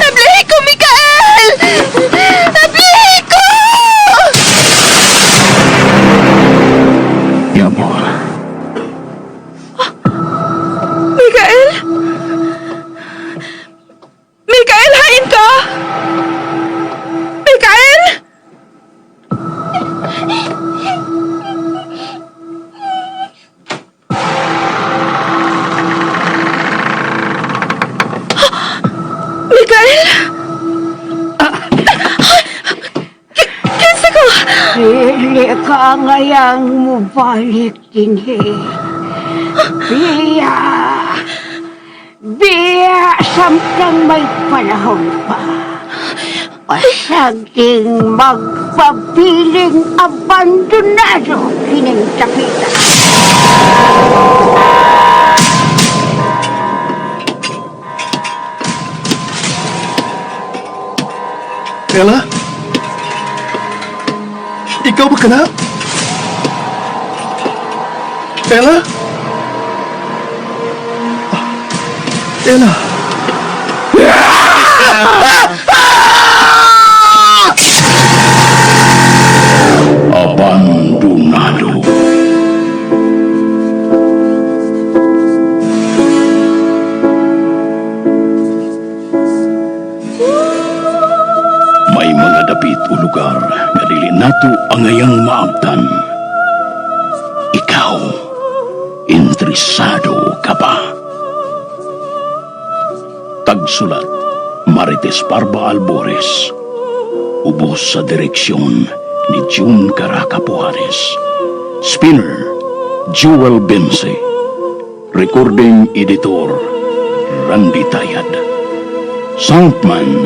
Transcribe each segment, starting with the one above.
Ablihi ko, Mikael! Ablihi ko! Mi amor. Mikael? Mikael, hain ka? Mikael? Mikael? Kinsa ka? Dili ka ngayang mubalik dinhi. Biya! Biya samtang may panahon pa. Pasaging magpabiling abandonado kining dapita. Ella? Ikaw ba kana? Ella? Ah, Ella? Abandonado. May mga dapit o lugar nga dili nato angayang maabtan. Ikaw, interesado ka ba? Tagsulat, Marites Parba Albores. Ubos sa direksyon ni June Caracapuares. Spinner, Jewel Bense. Recording Editor, Randy Tayad. Soundman,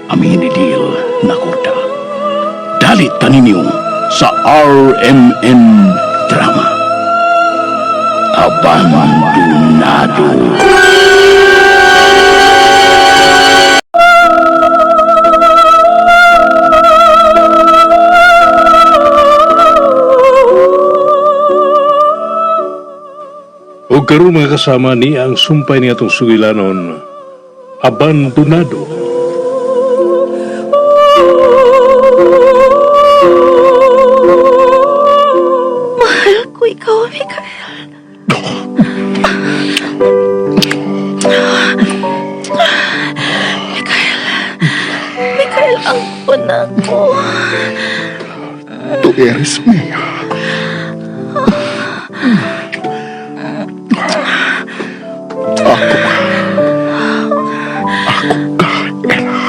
Aminidil Nakorda. Dalit kaninyo sa RMN Drama. Abandonado. O karon mga kasama ni ang sumpay ni atong sugilanon, abandonado. Mahal ko ikaw, Mikael. Mikael. Mikael, ang una ko. Tu eres mía. Ako ka. Ako ka, Ella.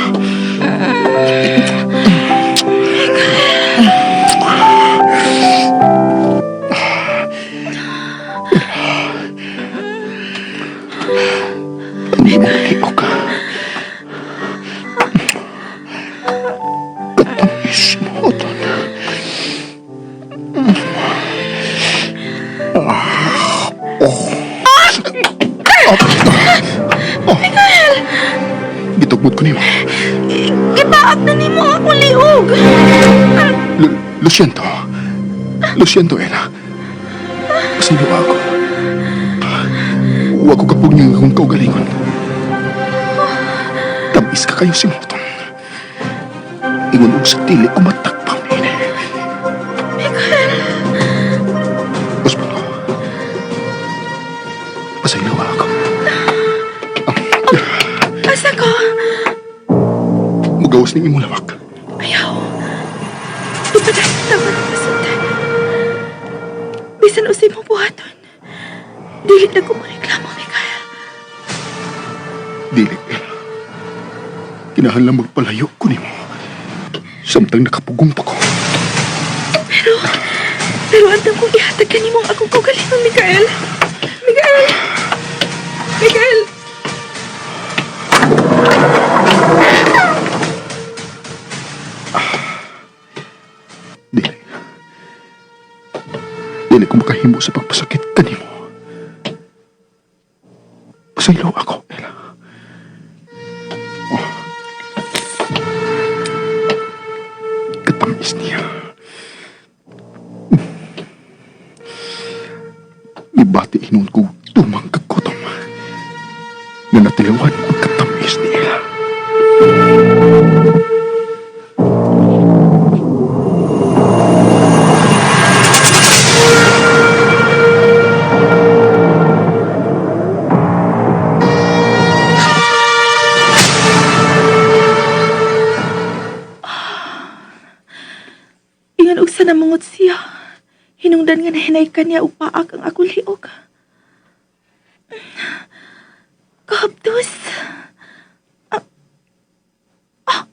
Ang imong liog. Katamis mo, Ton. Gitugmot ko nimo. Gibaak na nimo akong liog. Lo siento. Lo siento, Ella. Pasaylo ako. Wa ko kapog niyang akong kaugalingon. Tamis ka kayo si Morton. Ingon og sa dili ko matakpang niini. Mikael. Usbon ko. Pasaylo ako. Asa ko? Mugawas ning imong lawak. Ayaw. Ipadayon tama ng pasundan. Bisan usay mong buhaton. Dili na ko mareklamo, Mikael. Dili, Ella. Kinahanglan magpalayo ko nimo. Samtang nakapugong pa ko. Pero, pero andam kong ihatag ka nimo ang akong kaugalingon, Mikael. Mikael! Mikael! Dili. Dili ko makahimo sa pagpasakit kanimo. Pasaylo ako, Ella. Oh. Katamis niya. Ibati hinuon ko tumang kagutom. Nga natilawan Ingon og sa namungot siya. Hinungdan nga nahinay kaniya og paak ang akong liog. Kahapdos. Ah, ah,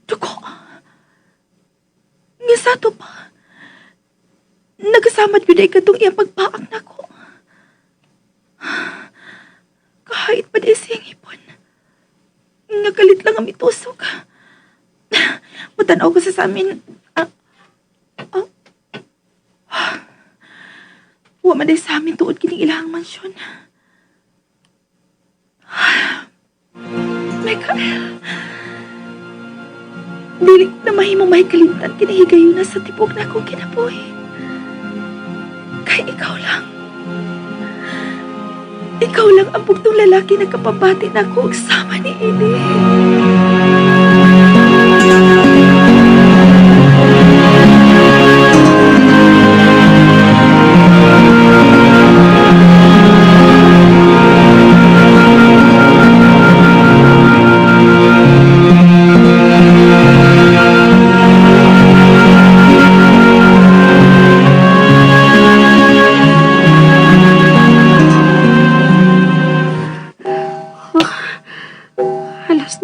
dugo. Nga sa to pa. Nagasamad gyud ay katong iyang pagpaak nako. Kahit pa di siyang ipon. Nga kalit lang ang itusok. Matanaw ko sa amin. Ah, ah, ah. Wa man day sa amin tuod kining ilahang mansyon. Michael, dili ko na mahimong mahikalimtan kinahigayon na sa tibok na akong kinabuhi. Kay ikaw lang. Ikaw lang ang bugtong lalaki na kapabati na ako og sama ni Ini.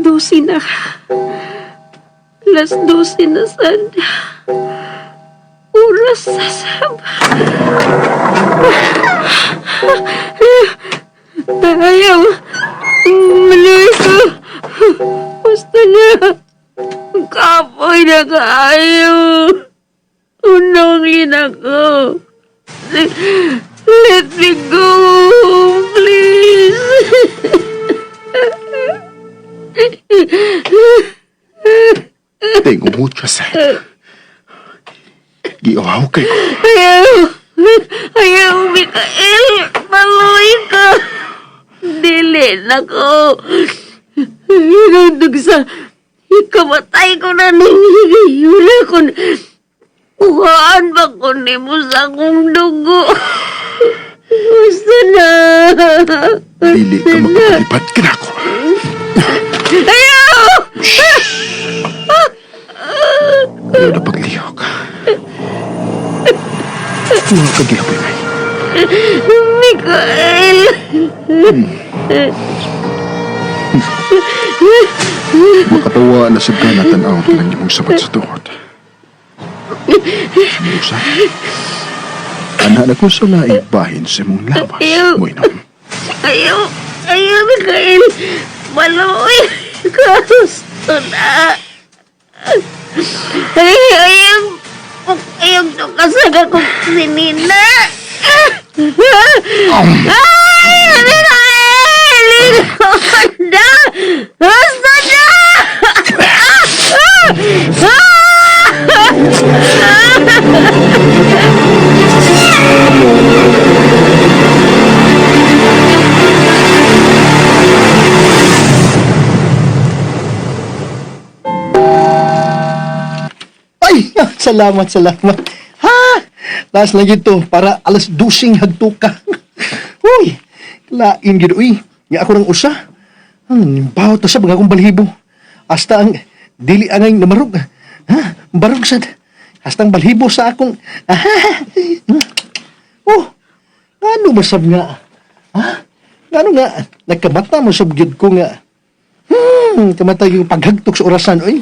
12 na. 12 na sad. Oras sa sab. Ayaw. Mali ko. Basta na. Kapoy na kaayo. Unong ko. Let me go, please. Tengo mucha sed. Giuhaw kay ko. Ayaw! Ayaw, Mikael! Maluy ka! Dili na ko! Hinundog sa... Ikamatay ko na nangihiyula ko na... Kuhaan ba ko ni mo sa akong dugo? Gusto na! Dili ka makapalipat kinako. Ayaw! Ayaw na paglihok. Mga kagilapoy may. Mikael! Makatawa na sa ka na tanaw ka lang imong sabat sa tuhod. Musa, anak na ko sa laing bahin sa imong lawas. Ayaw. Moinom. Ayaw! Ayaw, Mikael! Maluoy! Gusto na! Ay, ayaw! Ayaw tukasan ako si Nina! Ay! Mikael! Ikaw na! Gusto na! Ay, salamat, salamat. Ha? Last lang ito para alas dusing hagto ka. Uy, lain gid uy. Nga ako ng usa. Ang bawat ta sa mga akong balhibo. Hasta ang dili angay namarog. Ha? Barog sad. Hasta ang balhibo sa akong Oh, ano ba sab nga? Ha? Ano nga? Nagkamata mo sab gyud ko nga. Kamata yung paghagtok sa orasan, oy.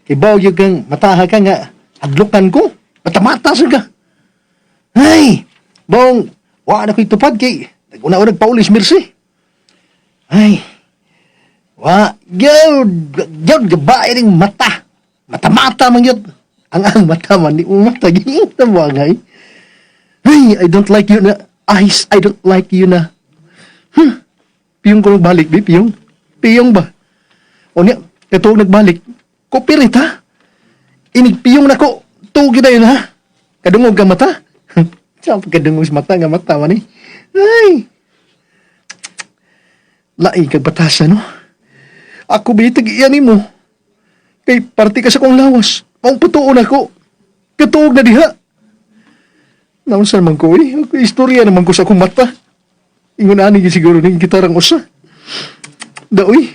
Ibaw yung kang mataha ka nga, hadlukan ko. Matamata sa ka. Ay, bong, wa na ko'y tupad kay, naguna-una nagpaulis, Mercy. Ay, wa, gyud, gyud, gabae ning mata. Mata-mata man gyud. Ang mata man, di mo mata, gyud mo angay. Ay, I don't like you na, eyes, I don't like you na. Piyong ko nagbalik, bi, piyong. Piyong ba? O niya, katuog nagbalik. Cooperate ha? Inigpiyong na ko. Tugi na yun ha? Kadungog ka mata? Sa kadungog sa mata nga mata man eh. Ay! Laing kag batasa no? Ako ba itag iyan mo? Kay parte ka sa kong lawas. Maong patuon ako. Katuog na diha. Naunsan man ko eh. Ako, istorya naman ko sa akong mata. Ingon ani gyud siguro ning gitarang usa. Daoy.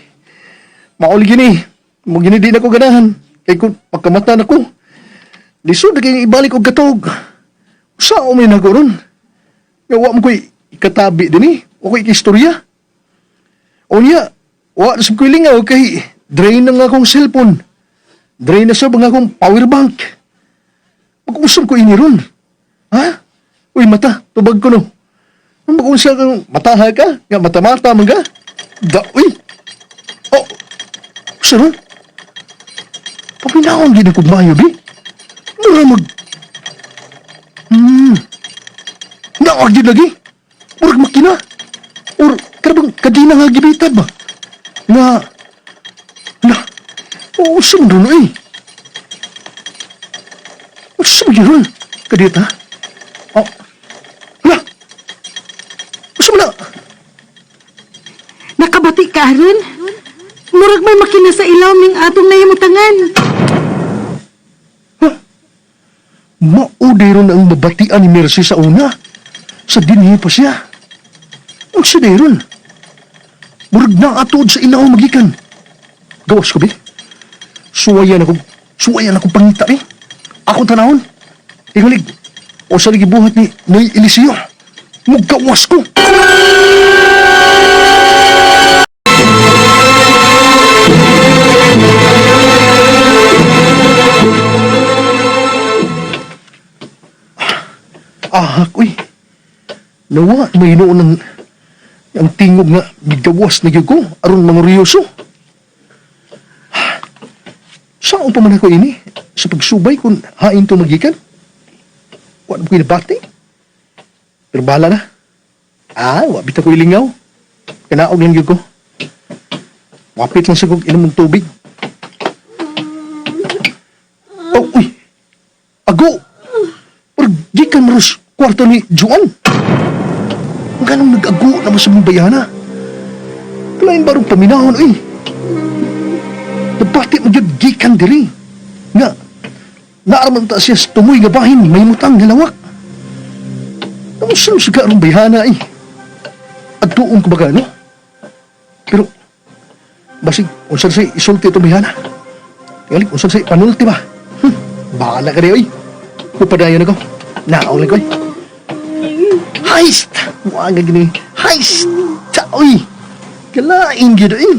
Maol gini. Mo gini di na ko ganahan. Kay kung pagkamata na ko. Lisod na kayong ibalik og katog. Sa may nagoron? Nga wa mo ko'y ikatabi din eh. Wa ko'y ikistorya. O niya, wa na sa ko'y lingaw kay drain na nga akong cellphone. Drain na sab ang akong power bank. Mag-usap ko ini ron. Ha? Uy, mata, tubag ko no. Mag-usap kang mataha ka? Nga mata-mata man ka? Da, uy! Oh, usa ron? Paminaon gid ako maayo, bi. Mura mag... Naog gid lagi. Murag makina. Or karabang kadina nga gibitan ba? Nga... Na... Oo, usa man ron, eh. Usa man ron. Kadita. Oh. Na! Usa man na! Nakabati ka aron? Murag may makina sa ilaw ning atong nahimutangan. Mauday ron ang mabatian ni Mercy sa una. Sa dinhi pa siya. Ang siya ron. Murag na atod sa ilaw magikan. Gawas ko, bi. Suwayan ako pangita, bi. Akong tanahon. Tingalig. O sa gibuhat ni Noy Eliseo. Mugawas ko. Ahak, uy. Nawa, may noon ang tingog nga gigawas na gyud ko aron manguryoso. Saan pa man ako ini? Sa pagsubay kung hain to magikan? Wa na ko inabati. Pero bahala na. Ah, wa bitaw ko ilingaw. Kanaog lang gyud ko. Wapit lang sa kog inom og tubig. Oh, uy. Ago! Or gikan maros kwarto ni Juan. Ganong nag-ago naman sa mong bayana. Kalain barong paminahon, uy. Nabati mo gyud gikan diri. Nga, naaraman ta siya sa tumoy nga bahin, may mutang nga lawak. Namusan sa karong bayana, eh. At tuong ko baga, no? Pero, basig, unsan say isulti itong bayana. Tingali, unsan say panulti ba? Bahala ka rin, oy. Upadayon ako. Naong lang ko, oy. Heist! Wag nga gini. Heist! Ta, oy! Kalain gyud eh.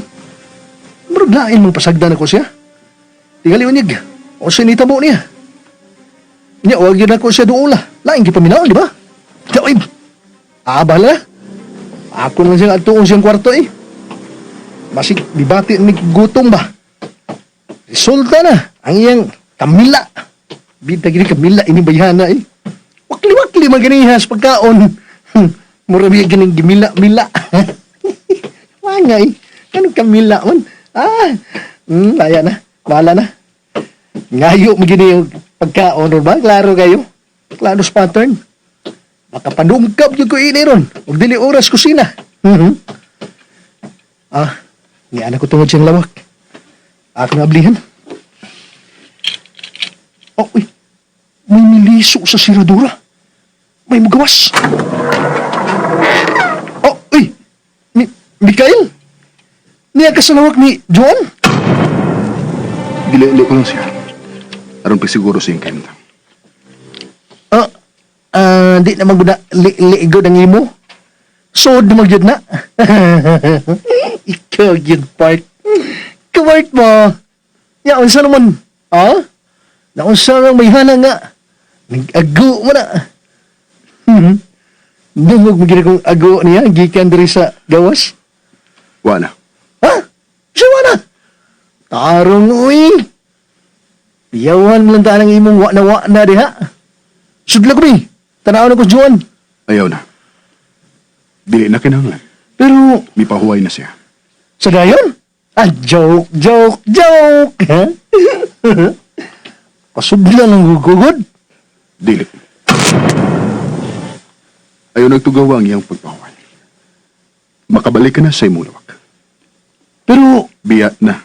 Murag lain mong pasagdan ako siya. Tingali unyag. O sinitabo niya. Niya, wag yun ako siya doon lah. Lain gyud paminaon, di ba? Ta, oy! Ah, bahala na. Ako naman siyang atuon siyang kwarto eh. Basig, dibati ni gutom ba? Resulta na, ang iyang Kamila. Bida gini Kamila, ini bayana eh. Wakli-wakli maganihas pagkaon. Mura biya ganing gimila-mila. Wanga eh. Ano Kamila man? Ah, laya na. Bahala na. Ngayo mo gini yung pagkaon or ba? Klaro kayo. Klaro sa pattern. Makapanungkab yung ko ini ron. Huwag dili oras kusina. Mhm. Ah, ni anak ko tungod siyang lawak. Ako na ablihan. Oh, uy. May miliso sa siradura. May mugawas. Oh, uy. Mikael? Niya ka sa lawak ni John? Dili-ili ko lang siya. Aron pagsiguro sa iyong kahimtang. Ah, ah, di na maguna liigod ang imo. Sod mo gyud na. Ikaw gyud part. Kawart mo. Ya unsa naman? Ah? Naunsa nga may hana nga. Nag-ago mo na. Dungog mo gid akong ago niya gikan diri sa gawas. Wala. Ha? Siya na. Tarong uy. Piyawan mo lang taan ang imong wa na wa na diha. Sudla ko bi. Tanaw na ko Juan. Ayaw na. Dili na kinahanglan. Pero Mipahuway na siya. sa dayon? Ah, joke, joke, joke. Ha? Pasudla lang gugugod. Dili. Ayaw nagtugawa ang iyang pagpahuway. Makabalik ka na sa imong lawak. Pero, Biya na.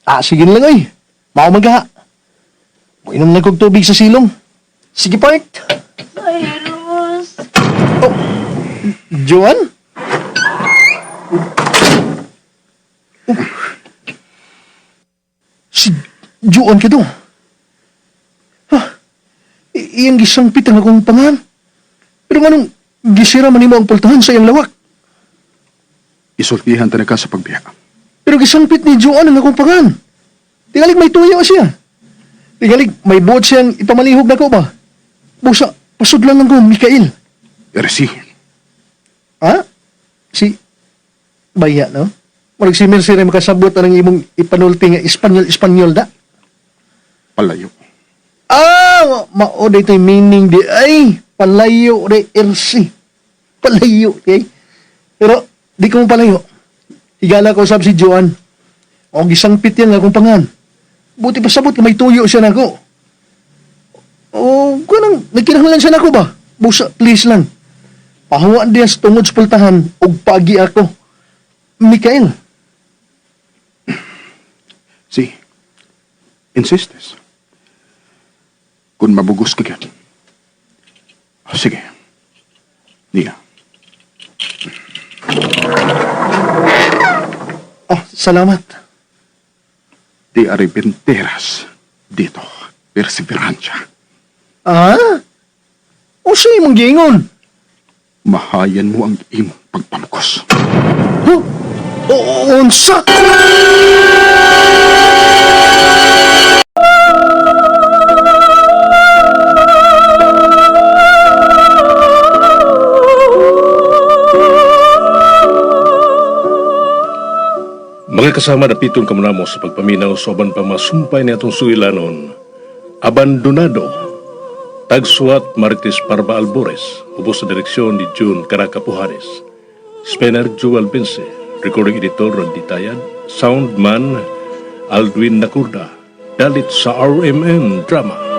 ah, sige na lang ay. Mao magha. Muinom na kog tubig sa silong. Sige, part. Cyrus. Oh, Joan? Oh. Si Joan ka to. Ha? Iyang gisangpit ang akong pangan. Pero nganong gisira man nimo ang pultahan sa iyang lawak? Isultihan ta na ka sa pagbiya. Pero gisangpit ni Joan ang akong pangan. Tingalig may tuyo siya. Tingalig may buot siyang ipamalihog na ko ba? Busa, pasudlan lang ko, Mikael. Ersi, Ha? Si Baya, no? Murag si Mercy rin makasabot ang imong ipanulti nga Espanyol-Espanyol da. palayo. Ah, mao day to'y meaning di ay palayo day RC. Palayo kay. Pero di ko mo palayo. Higala ko sab si Joan. O gisangpit yan akong pangan. Buti pa sabot nga may tuyo siya nako. O kanang nagkinahanglan siya nako ba? Busa, please lang. Pahuwaan diya sa tungod sa pultahan og paagi ako. Mikael, Si, insistes. Kung mabugos ka gyud. Sige. Niya. oh, salamat. Di arrepenteras dito. Perseverancia. Ah? O siya imong giingon? Mahayan mo ang imong pagpamukos. Huh? O, unsa? Mga kasama dapiton kamunamo sa pagpaminaw sa uban pa masumpay ni atong sugilanon. Abandonado. Tagsuat Marites Parba Albores, ubos sa direksyon ni June Caracapujares. Spencer Joel Vince, recording editor Randy Tayad, soundman Aldwin Nakurda, dalit sa RMN Drama.